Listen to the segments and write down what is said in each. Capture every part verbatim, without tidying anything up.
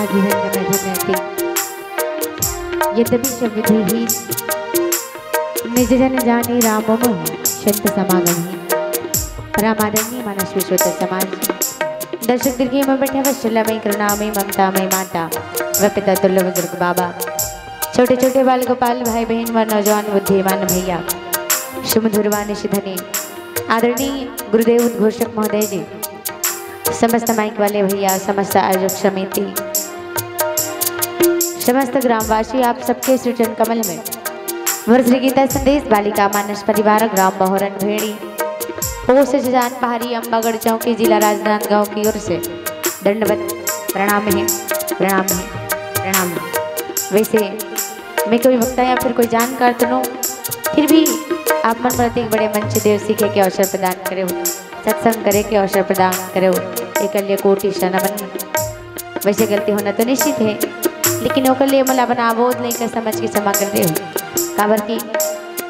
आजीवन जन्म जन्म यद्यपि शब्द ही निज जन जानी राम मम संत समागम ही। परम आदरणीय मानस विश्वत समाज दर्शक दीर्घी में बैठे वत्सलमय करुणामय ममतामय माता व पिता तुल्य बुजुर्ग बाबा, छोटे छोटे बाल गोपाल, भाई बहन व नौजवान बुद्धिमान भैया, सुमधुर वाणी से धनी आदरणीय गुरुदेव उद्घोषक महोदय जी, समस्त माइक वाले भैया, समस्त आयोजक समिति, समस्त ग्रामवासी, आप सबके श्री चरण कमल में मोर श्री गीता संदेश बालिका मानस परिवार ग्राम बहोरन भेड़ी, पोस्ट जजान पहाड़ी, अम्बागढ़ चौकी, जिला राजनांदगांव की ओर से दंडवत प्रणाम है, प्रणाम है, प्रणाम है। वैसे मैं कोई वक्ता या फिर कोई जानकार तो नो, फिर भी आप मन प्रति एक बड़े मंच देव सीखे के अवसर प्रदान करे हो, सत्संग करे के अवसर प्रदान करे हो, एक लिए कोटि से नमन। वैसे गलती होना तो निश्चित है, लेकिन ओकर लिए मोला अपन आबोध लेकर समझ के क्षमा कर दे हो। काबर की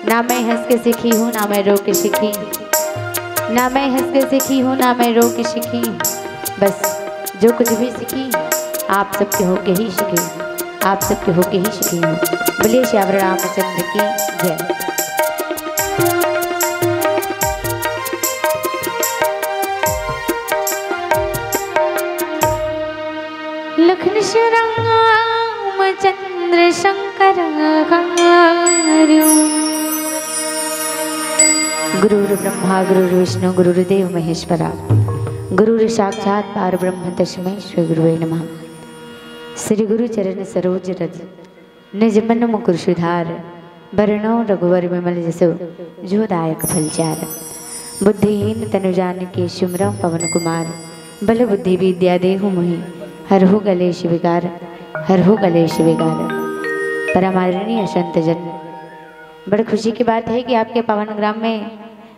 ना मैं हंस के सीखी हूँ, ना मैं रो के सीखी, ना मैं हंस के सीखी हूँ, ना मैं रो के सीखी। बस जो कुछ भी सीखी, आप सबके होके ही सीखी, आप सबके होके ही सीखी हूँ। बोलिए श्री रामचंद्र की जय। लखन श्री रामचंद्र शंकर हारू। गुरुर्ब्रह्मा गुरुर्विष्णु गुरुर्देव महेश्वरा। गुरुर्साक्षात् परब्रह्म तस्मै श्री गुरुवे नमः। श्री गुरु चरण सरोज रज निज मन मुकुर सुधार। बरनउँ रघुवर विमल जसु जो दायक फल चार। बुद्धिहीन तनु जानिके सुमिरउँ पवन कुमार। बल बुद्धि विद्या देहु मोहि हरहु कलेश विकार, हरहु कलेश विकार। परम आदरणीय संत जन, बड़ खुशी की बात है कि आपके पावन ग्राम में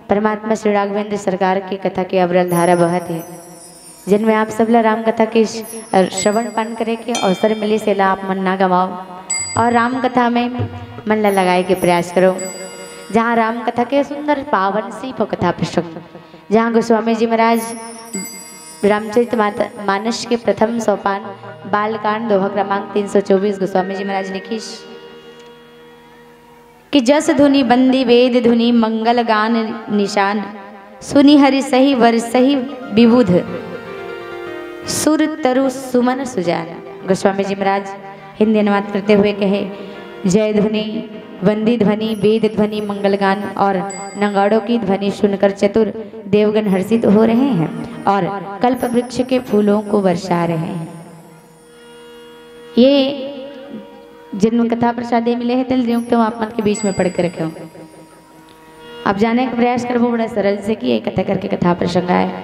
परमात्मा श्री राघवेंद्र सरकार के कथा के अविरल धारा बहत है, जिनमें आप सबला राम कथा के श-, अ, श्रवण पान करे के अवसर मिलिस, एला आप मन ना गंवाव और राम कथा में मन ला लगाए के प्रयास करो, जहाँ राम कथा के सुंदर पावन सीप कथा प्रसंग, जहाँ गोस्वामी जी महाराज रामचरित मात-, मानस के प्रथम सोपान बालकांड दोहा क्रमांक तीन सौ चौबीस गोस्वामी जी महाराज लिखिस कि जस धुनि बंदी वेद धुनि मंगल गान निशान, सुनि हरि सहि वर सहि विबुध सुर तरु सुमन सुजान। गोस्वामी जी महाराज हिंदी अनुवाद करते हुए कहे, जय ध्वनि, वंदी ध्वनि, वेद ध्वनि, मंगल गान और नगाड़ों की ध्वनि सुनकर चतुर देवगण हर्षित हो रहे हैं और कल्प वृक्ष के फूलों को वर्षा रहे हैं। ये जिन कथा प्रसाद ये मिले हैं, तेल नियुक्त आप मन के बीच में पढ़ के रखे हूँ। आप जाने का प्रयास करबो बड़ा सरल से कि ये कथा करके कथा प्रसंग आए।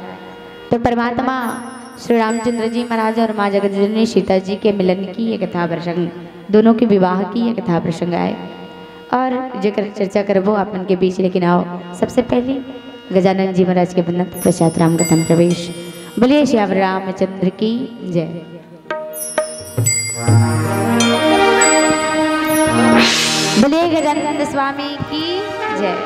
तो परमात्मा श्री रामचंद्र जी महाराज और माँ जगत जननी सीता जी के मिलन की ये कथा प्रसंग, दोनों के विवाह की ये कथा प्रसंग आए और जेकर चर्चा करबो आप मन के बीच। लेकिन आओ, सबसे पहले गजानन जी महाराज के बंदना प्रसाद राम कथा में प्रवेश। बोलिए श्री रामचंद्र की जय। बोलिए गजानंद स्वामी की जय।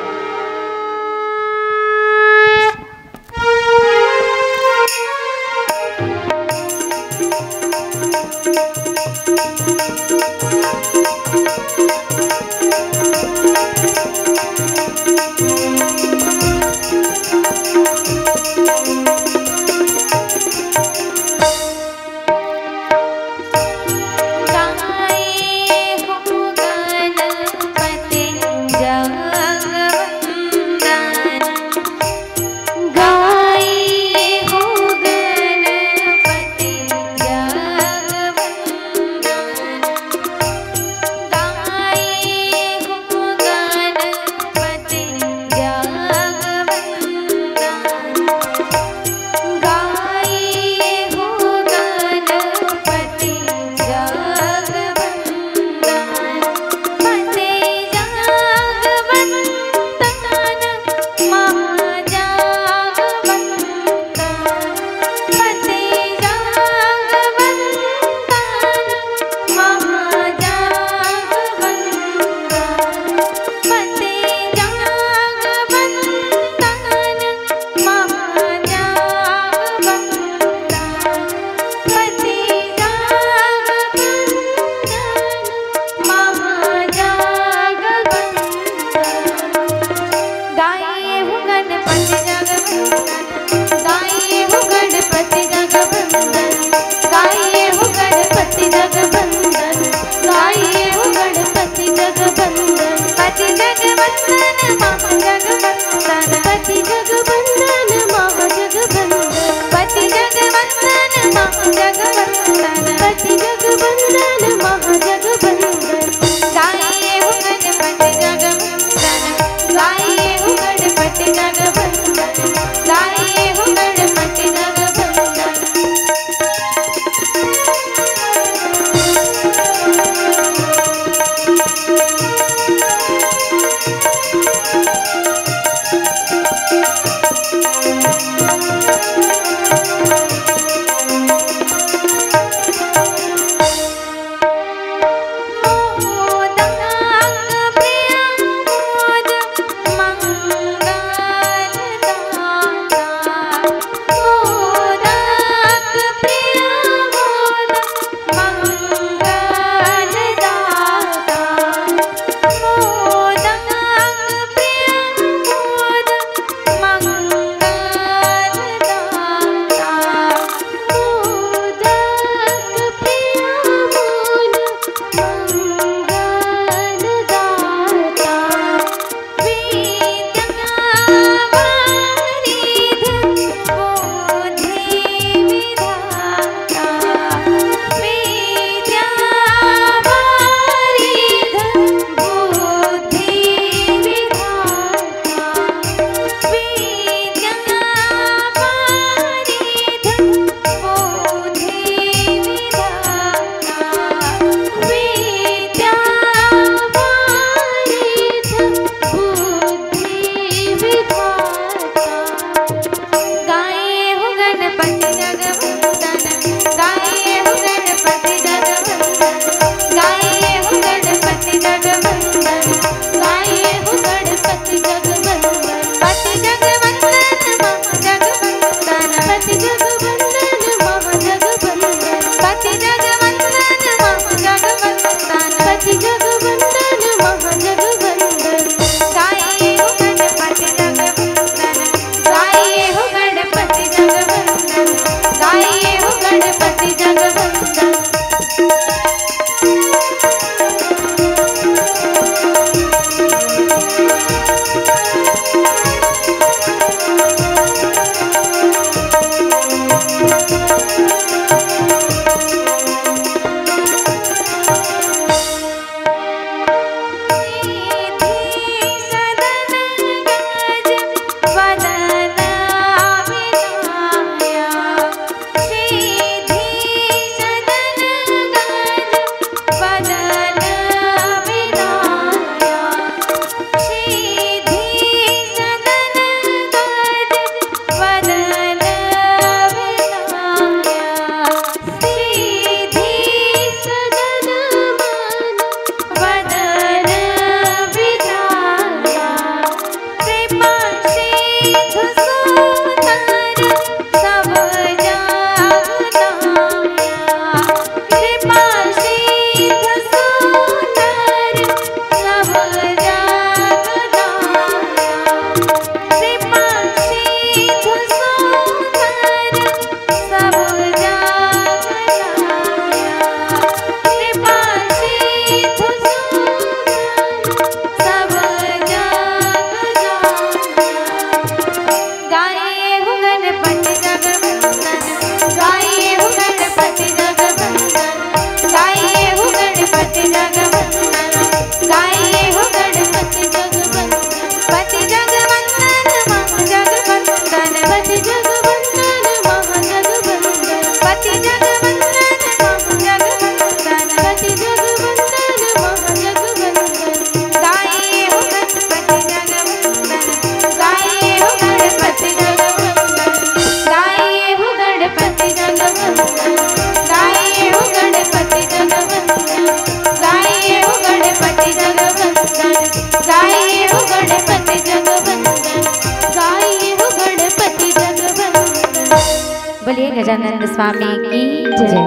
बोलिए गजानंद स्वामी की जय।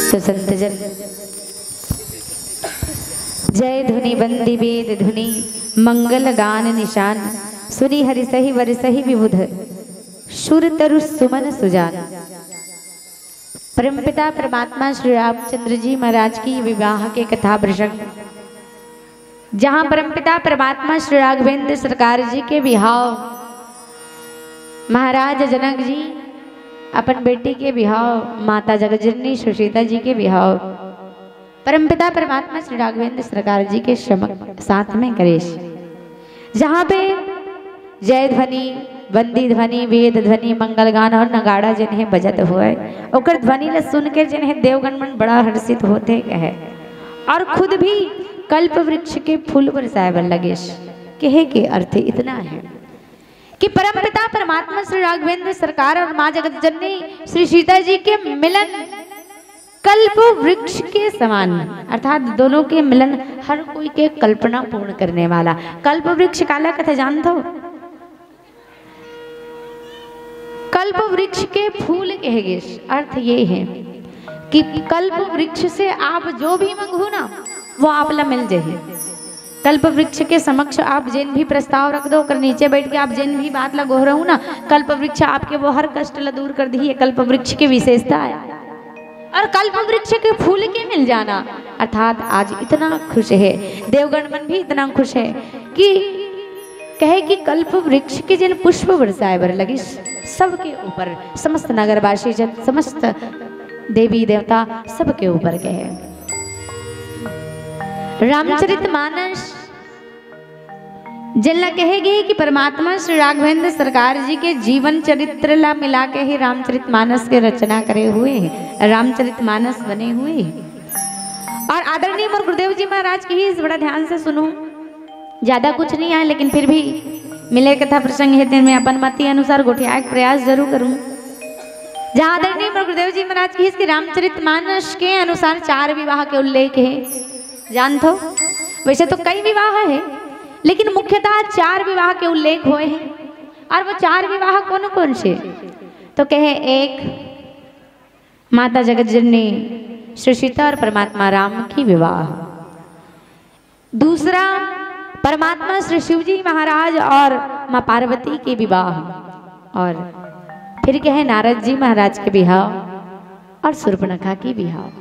तो संत जन, जय धुनि बंदी वेद धुनि, मंगल गान निशान, सुनि हरि सहि वर सहि विबुध, सुर तरु सुमन सुजान। परमपिता परमात्मा श्री रामचंद्र जी महाराज की विवाह के कथा प्रसंग, जहाँ परमपिता परमात्मा श्री राघवेंद्र सरकार जी के बिहाव महाराज जनक जी अपन बेटी के बिहाव, माता जगज्जननी सुशीता जी के बिहाव, परमपिता परमात्मा श्री राघवेंद्र सरकार जी के समक-, साथ में करेश, जहाँ पे जय ध्वनि, बंदी ध्वनि, वेद ध्वनि, मंगलगान और नगाड़ा जिन्हें बजत हुए, ओकर ध्वनि ल सुन के जिन्हें देवगण मन बड़ा हर्षित होते कहे, और खुद भी कल्प वृक्ष के फूल बरसाए बर लगिस। कहे के अर्थ इतना है कि परमपिता परमात्मा श्री राघवेंद्र सरकार और माँ जगत जननी श्री सीता जी के मिलन कल्प वृक्ष के समान, अर्थात दोनों के मिलन हर कोई के कल्पना पूर्ण करने वाला। कल्प वृक्ष काला कथे जानथो? कल्प वृक्ष के फूल कहे गिस अर्थ ये है कि कल्प वृक्ष से आप जो भी मंगहू ना, वो आप ला मिल जाही। कल्प वृक्ष के समक्ष आप जेन भी प्रस्ताव रख दो, ओकर नीचे बैठ के आप जेन भी बात ला गोहरहू ना, कल्प वृक्ष आपके वो हर कष्ट ला दूर कर दिही। ये कल्प वृक्ष की विशेषता है। और कल्प वृक्ष के फूल के मिल जाना, अर्थात आज इतना खुश है, देवगण मन भी इतना खुश है कि कहे कि कल्प वृक्ष के जिन पुष्प बरसाए बर लगिस, सबके ऊपर, समस्त नगरवासी जन, समस्त देवी देवता, सबके ऊपर कहे। रामचरित मानस जेन ला कहे गे कि परमात्मा श्री राघवेंद्र सरकार जी के जीवन चरित्र ला मिला के ही रामचरित मानस के रचना करे हुए हे, रामचरित मानस बने हुए हे। और आदरणीय मोर गुरुदेव जी महाराज के ही इस बड़ा ध्यान से सुनहू, ज्यादा कुछ नहीं आए, लेकिन फिर भी मिले कथा प्रसंग हे, तेन में अपन मति अनुसार गोठियाए के प्रयास जरूर करूँ। जहाँ आदरणीय मोर गुरुदेव जी महाराज की इसके रामचरित मानस के अनुसार चार विवाह के उल्लेख हे, जानथो? वैसे तो कई विवाह हे, लेकिन मुख्यतः चार विवाह के उल्लेख होए हे। और वो चार विवाह कौन कौन से? तो कहे, एक, माता जगत जननी श्री सीता और परमात्मा राम की विवाह। दूसरा, परमात्मा श्री शिव जी महाराज और माँ पार्वती के विवाह। और फिर कहे, नारद जी महाराज के बिहाव और शूर्पणखा के बिहाव।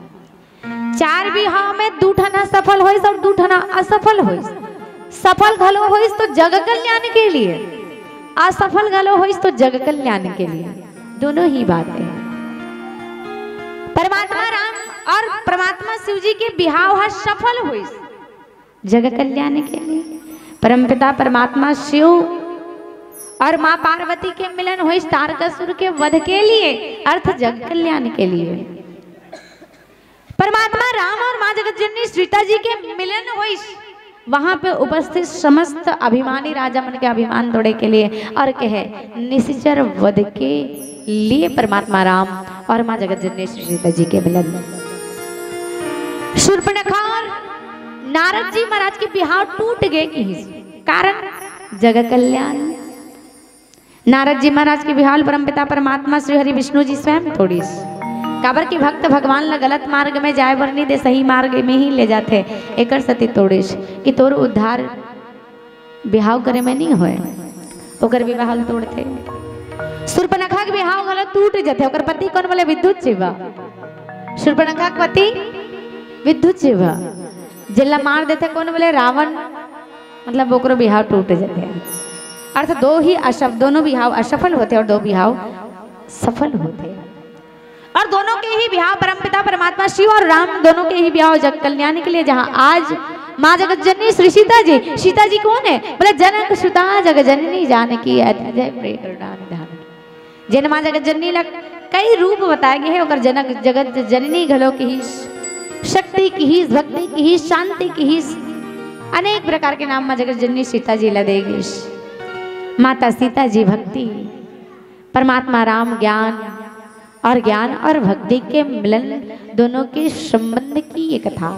चार बिहाव में दू ठन असफल होइस और दू ठन असफल होइस। सफल घलो होइस तो जग कल्याण के लिए, असफल घलो होइस तो जग कल्याण के लिए, दोनों ही बातें। परमात्मा राम और परमात्मा शिव जी के बिहाव ह सफल होइस जग कल्याण के लिए। परमपिता परमात्मा शिव और माँ पार्वती के मिलन होइस तारकासुर के वध के लिए, अर्थ जग कल्याण के लिए। परमात्मा राम और माँ जगत जननी सीता जी के मिलन होइस, वहां पे उपस्थित समस्त अभिमानी राजा मन के अभिमान तोड़े के लिए और कहे, निशिचर वध के लिए परमात्मा राम और माँ जगत जननी श्री सीता जी के मिलन। शूर्पणखा और नारद जी महाराज के बिहाव टूट गे किहिस, कारण जग कल्याण। नारद जी महाराज के बिहाव ल परमपिता परमात्मा श्री हरि विष्णु जी स्वयं तोड़िस। काबर कि भक्त भगवान ल गलत मार्ग में जाए बर नहीं दे, सही मार्ग में ही ले जाथे। एकर सेती तोड़िस कि तोर उद्धार बिहाव करे में नहीं होय, ओकर बिहाव ल तोड़थे। शूर्पणखा के बिहाव घलो टूट जथे। ओकर पति कोन बोले? विद्युत जी बा। शूर्पणखा के पति विद्युत जी बा। जेला मार देथे कोन बोले? रावण। मतलब ओकरो बिहाव टूट जथे। अर्थ दो ही असफ-, दोनों बिहाव असफल होथे और दो बिहाव सफल होथे। और दोनों के ही बिहाव परमपिता परमात्मा शिव और राम, दोनों के ही बिहाव जग कल्याण के लिए। जहाँ आज माँ जगत जननी श्री सीता जी, सीता जी कौन है? बोले, जनक सुता जग जननी जानकी अति जय प्रेम करुणा निधान की। जेन माँ जगत जननी ला कई रूप बताए गए हैं, ओकर जनक जगत जननी घलो किहिस, शक्ति किहिस, भक्ति किहिस, शांति किहिस, अनेक प्रकार के नाम माँ जगत जननी सीता जी ला दे गिस। माता सीता जी भक्ति, परमात्मा राम ज्ञान, और ज्ञान और भक्ति के मिलन, दोनों के संबंध की ये कथा,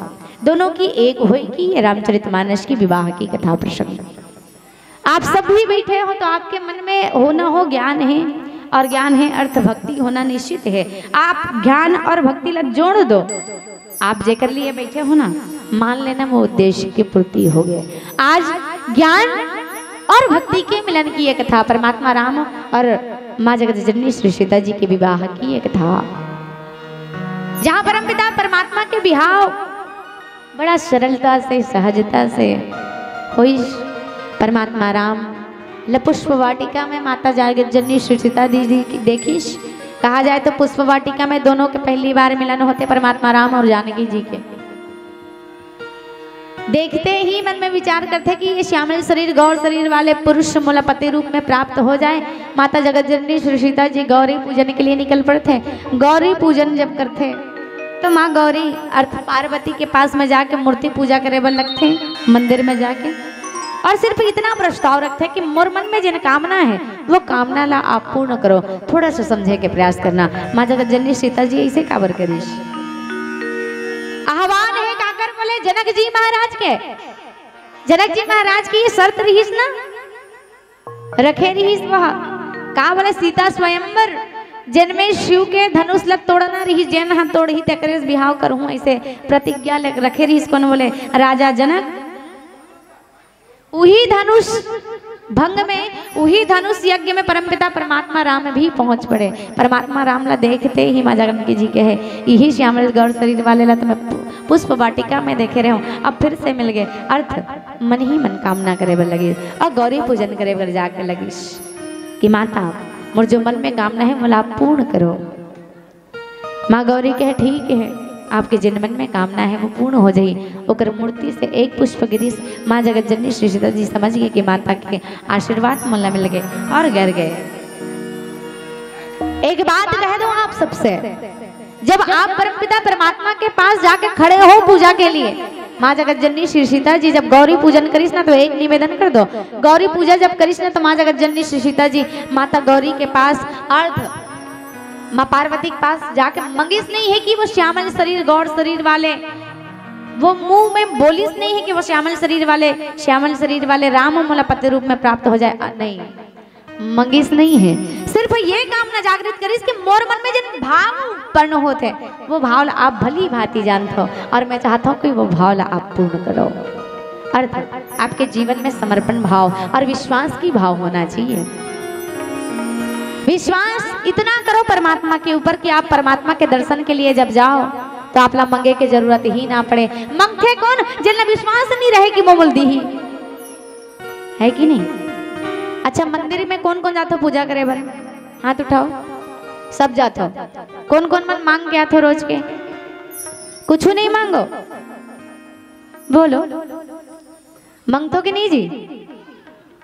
दोनों की एक होए की ये रामचरितमानस की विवाह की कथा प्रसंग। आप सब भी बैठे हो तो आपके मन में हो ना हो ज्ञान है, और ज्ञान है अर्थ भक्ति होना निश्चित है। आप ज्ञान और भक्ति ला जोड़ दो। आप जेकर लिए बैठे हो ना, मान लेना वो उद्देश्य की पूर्ति हो गया। आज ज्ञान और भक्ति के मिलन की ये कथा, परमात्मा राम और माँ जगत जननी श्री सीता जी के विवाह की ये कथा, जहाँ परमपिता परमात्मा के विवाह बड़ा सरलता से, सहजता से होइस। परमात्मा राम ल पुष्प वाटिका में माता जगत जननी श्री सीता जी की देखिस। कहा जाए तो पुष्प वाटिका में दोनों के पहली बार मिलन होथे, परमात्मा राम और जानकी जी के। देखते ही मन में विचार करथे कि ये श्यामल शरीर, गौर शरीर वाले पुरुष मोला पति रूप में प्राप्त हो जाए। माता जगत जननी श्री सीता जी गौरी पूजन के लिए निकल पड़थे। गौरी पूजन जब करथे तो माँ गौरी अर्थ पार्वती के पास में जाके मूर्ति पूजा करे बर लगथे मंदिर में जाके, और सिर्फ इतना प्रस्ताव रखथे कि मोर मन में जेन कामना है वो कामना ला आप पूर्ण करो। थोड़ा सा समझे के प्रयास करना, माँ जगत जननी सीता जी ऐसे काबर करिस? आह्वान है काकर बोले, जनक जी महाराज के। जनक जी महाराज की ये शर्त रहिस ना, रखे रहिस वह। का बोले, सीता स्वयंवर, जेन में शिव के धनुष ल तोड़ना रहिस, जेन ह तोड़ही तेकरे से बिहाव करहूं, ऐसे प्रतिज्ञा ले रखे रहिस। कोन बोले? राजा जनक। उही धनुष भंग में, उही धनुष यज्ञ में परमपिता परमात्मा राम भी पहुंच पड़े। परमात्मा राम ला देखते ही माँ जानकी जी कहे, इही श्यामल गौर शरीर वाले ला तो मैं पु-, पुष्प वाटिका में देखे रहे हूँ, अब फिर से मिल गए। अर्थ मन ही मन कामना करे बर लगिस और गौरी पूजन करे बर जाके लगिस कि माता, मोर जो मन में कामना है, मोला आप पूर्ण करो। माँ गौरी कहे, ठीक है, आपके जिन मन में कामना है वो पूर्ण हो जाही। ओकर मूर्ति से एक पुष्प गिरिस। माँ जगत जननी श्री सीता जी समझ गए कि माता के आशीर्वाद मोला मिल गए और गर गए। एक बात कह दूं आप सबसे, जब आप परमपिता परमात्मा के पास जाके खड़े हो पूजा के लिए, माँ जगत जननी श्री सीता जी जब गौरी पूजन करिस ना, तो एक निवेदन कर दो, गौरी पूजा जब करिस ना, तो माँ जगत जननी श्री सीता जी माता गौरी के पास अर्ध माँ पार्वती के पास जाके मंगिस नहीं है कि वो श्यामल शरीर, गौर शरीर वाले, वो मुंह में बोलिस नहीं है कि वो श्यामल शरीर वाले, श्यामल शरीर वाले राम मोला पति रूप में प्राप्त हो जाए। अ, नहीं, मंगिस नहीं है। सिर्फ ये कामना जागृत करिस कि मोर मन में जिन भाव उत्पन्न होत है, वो भाव ला आप भली भांति जानत हो और मैं चाहता हूँ कि वो भाव ला आप पूर्ण करो। अर्थ, आपके जीवन में समर्पण भाव और विश्वास की भाव होना चाहिए। विश्वास इतना करो परमात्मा के ऊपर कि आप परमात्मा के दर्शन के लिए जब जाओ तो आप ला मंगे के जरूरत ही ना पड़े। मंगथे कोन? जिन ला विश्वास नहीं रहे कि वो मोला दीही, है कि नहीं? अच्छा, मंदिर में कौन कौन जाथो पूजा करे बर? हाथ उठाओ, सब जाथो। कौन कौन मन मांग के आथो रोज के? कुछ नहीं मांगो, बोलो, मंगथो कि नहीं जी?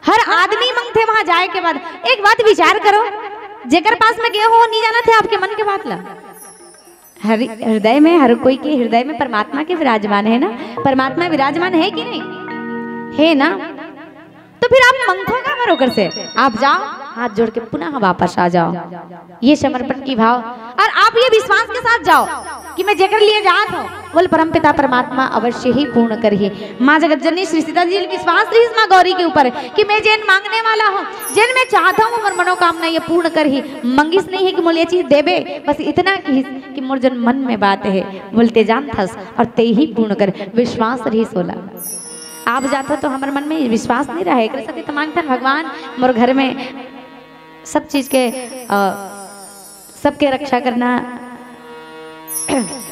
हर आदमी मंगथे वहां जाए के बाद। एक बात विचार करो, जेकर पास में गए हो, नहीं जानत हे आपके मन के बात ला। हर हृदय में, हर कोई के हृदय में परमात्मा के विराजमान है ना, परमात्मा विराजमान है कि नहीं? है ना? तो फिर आप मंगथो काबर ओकर से? आप जाओ, हाथ जोड़ के पुनः वापस आ जाओ। ये समर्पण की भाव, और आप ये विश्वास के साथ जाओ कि मैं जेकर लिए जात हूँ, वो परमपिता परमात्मा अवश्य ही पूर्ण करही। माँ जगत जननी श्री सीता जी विश्वास रहिस माँ गौरी के ऊपर कि मैं जेन मांगने वाला हूँ, जेन मैं चाहता हूँ, हमर मनोकामना ये पूर्ण करही। मंगिस नहीं है कि मोला ये चीज देबे, बस इतना किहिस कि मोर जन मन में बात है, बोलते जानथस और ते ही पूर्ण कर, विश्वास रहिस ओला। आप जाथो तो हमर मन में विश्वास नहीं रहे, एकरे सेती तो मांगथन, भगवान मोर घर में सब चीज के, अ, सबके रक्षा करना,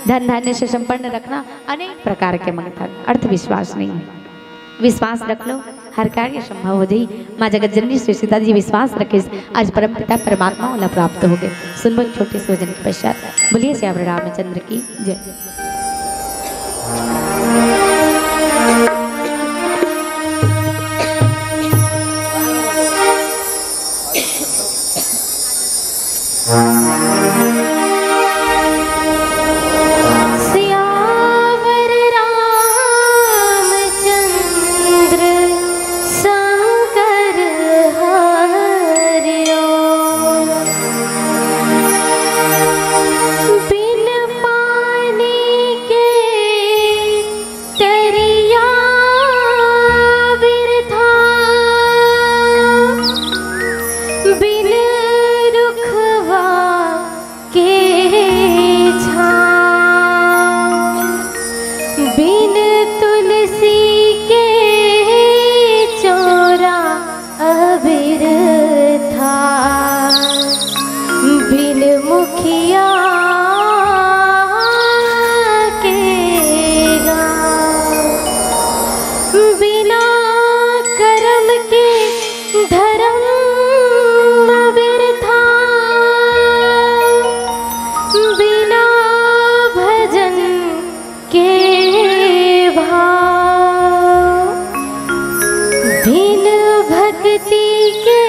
धन धान्य से संपन्न रखना, अनेक प्रकार के मंगथन। अर्थ विश्वास नहीं है, विश्वास रख लो, हर कार्य संभव हो जाई। माँ जगत जननी श्री सीता जी विश्वास रखे, आज परम पिता परमात्मा ओला प्राप्त हो गए। सुनबो छोटे से भजन के पश्चात। बोलिए सियावर रामचंद्र की जय। सियावर रामचंद्र शंकर हरिओ। बिन पानी के तरिया बिरथा। बिन रुखवा के छाँव, बिन तुलसी के चोरा अबिरथा, बिन मुखिया के गाँव, बिना करम के धरम बिरथा, बिना भजन के भाव, बिन भक्ति के